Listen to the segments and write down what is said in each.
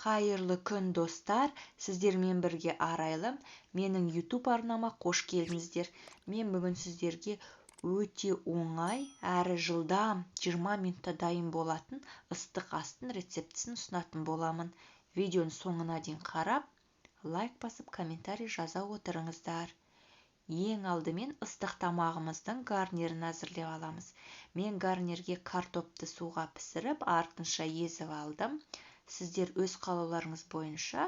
Қайырлы күн, достар! Сіздермен бірге Арайлым. Менің YouTube арнама қош келдіңіздер. Мен бүгін сіздерге өте оңай әрі жылдам 20 минутта дайын болатын ыстық астың рецептісін ұсынатын боламын. Видеоның соңына дейін қарап, лайк басып, комментарий жаза отырыңыздар. Ең алдымен ыстық тамағымыздың гарнирін әзірлеп аламыз. Мен гарнирге картопты суға пісіріп, артынша езіп алдым. Сіздер өз қалауларыңыз бойынша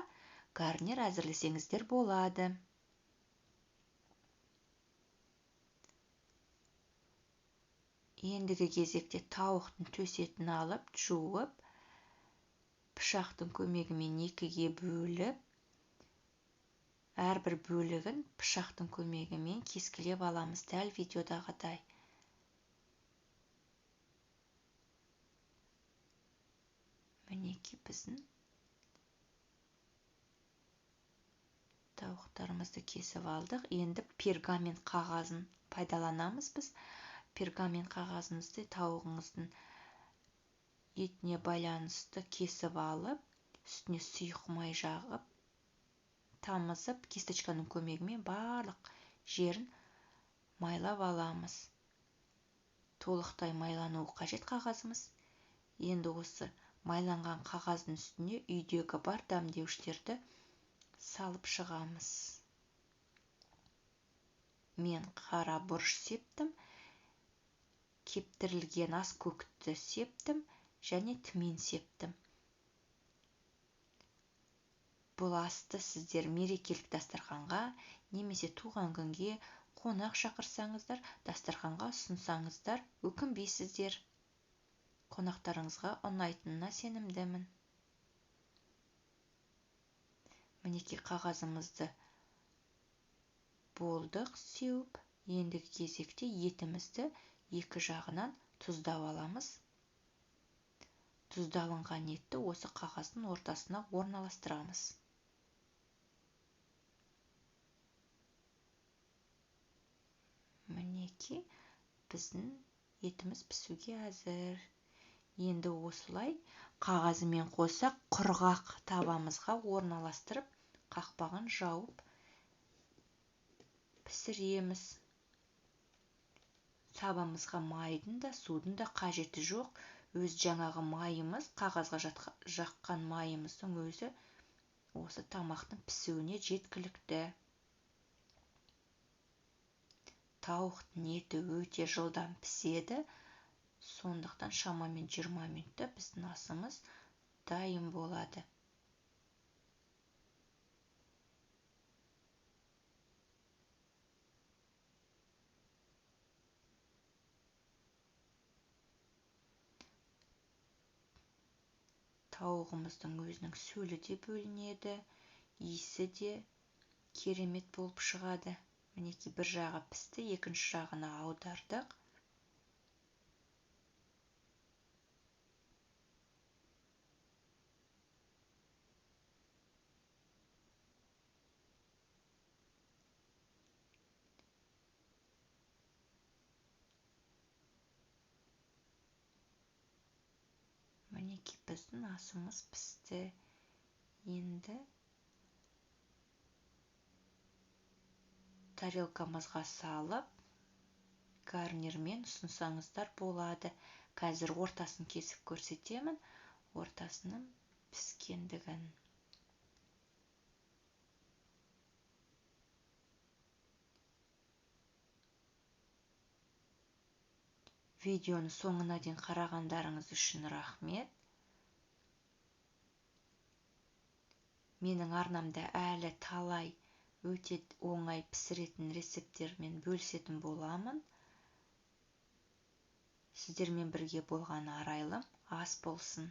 гарнир әзірлесеңіздер болады. Ендігі кезекте тауықтың төс етін алып, жуып, пышақтың көмегімен екіге бөліп, әрбір бөлігін пышақтың көмегімен кескілеп аламыз, дәл видеодағыдай. Мінекей біздің тауықтарымызды кесіп алдық. Енді пергамент қағазын пайдаланамыз біз. Пергамент қағазымызды тауығыңыздың етіне байланысты кесіп алып, үстіне сұйық май жағып, тамызып, кисточканың көмегімен барлық жерін майлап аламыз. Толықтай майлануы қажет қағазымыз. Енді осы майланған қағаздың үстіне үйдегі бар дәмдеуіштерді салып шығамыз. Мен қара бұрыш септім, кептірілген ас көкті септім және тмин септім. Бұл асты сіздер мерекелік дастарханға немесе туған күнге қонақ шақырсаңыздар, дастарханға ұсынсаңыздар, өкінбейсіздер. Қонақтарыңызға ұнайтынына сенімдімін. Мінекей қағазымызды болдық сеуіп, ендігі кезекте етімізді екі жағынан тұздап аламыз. Тұздалынған етті осы қағаздың ортасына орналастырамыз. Мінекей біздің етіміз пісуге әзір. Енді осылай қағазымен қоса құрғақ табамызға орналастырып, қақпағын жауып пісіреміз. Табамызға майдың да, судың да қажеті жоқ. Өз жаңағы майымыз, қағазға жаққан майымыздың өзі осы тамақтың пісуіне жеткілікті. Тауықтың еті өте жылдам піседі. Сондықтан шамамен 20 минутта біздің асымыз дайын болады. Тауығымыздың өзінің сөлі де бөлінеді, иісі де керемет болып шығады. Мінекей бір жағы пісті, екінші жағына аудардық. Мінекей біздің асымыз пісті. Енді тарелкамызға салып, гарнирмен ұсынсаңыздар болады. Қазір ортасын кесіп көрсетемін, ортасының піскендігін. Видеоны соңына дейін қарағандарыңыз үшін рахмет. Менің арнамда әлі талай өте оңай пісіретін рецепттермен бөлісетін боламын. Сіздермен бірге болған Арайлым, ас болсын.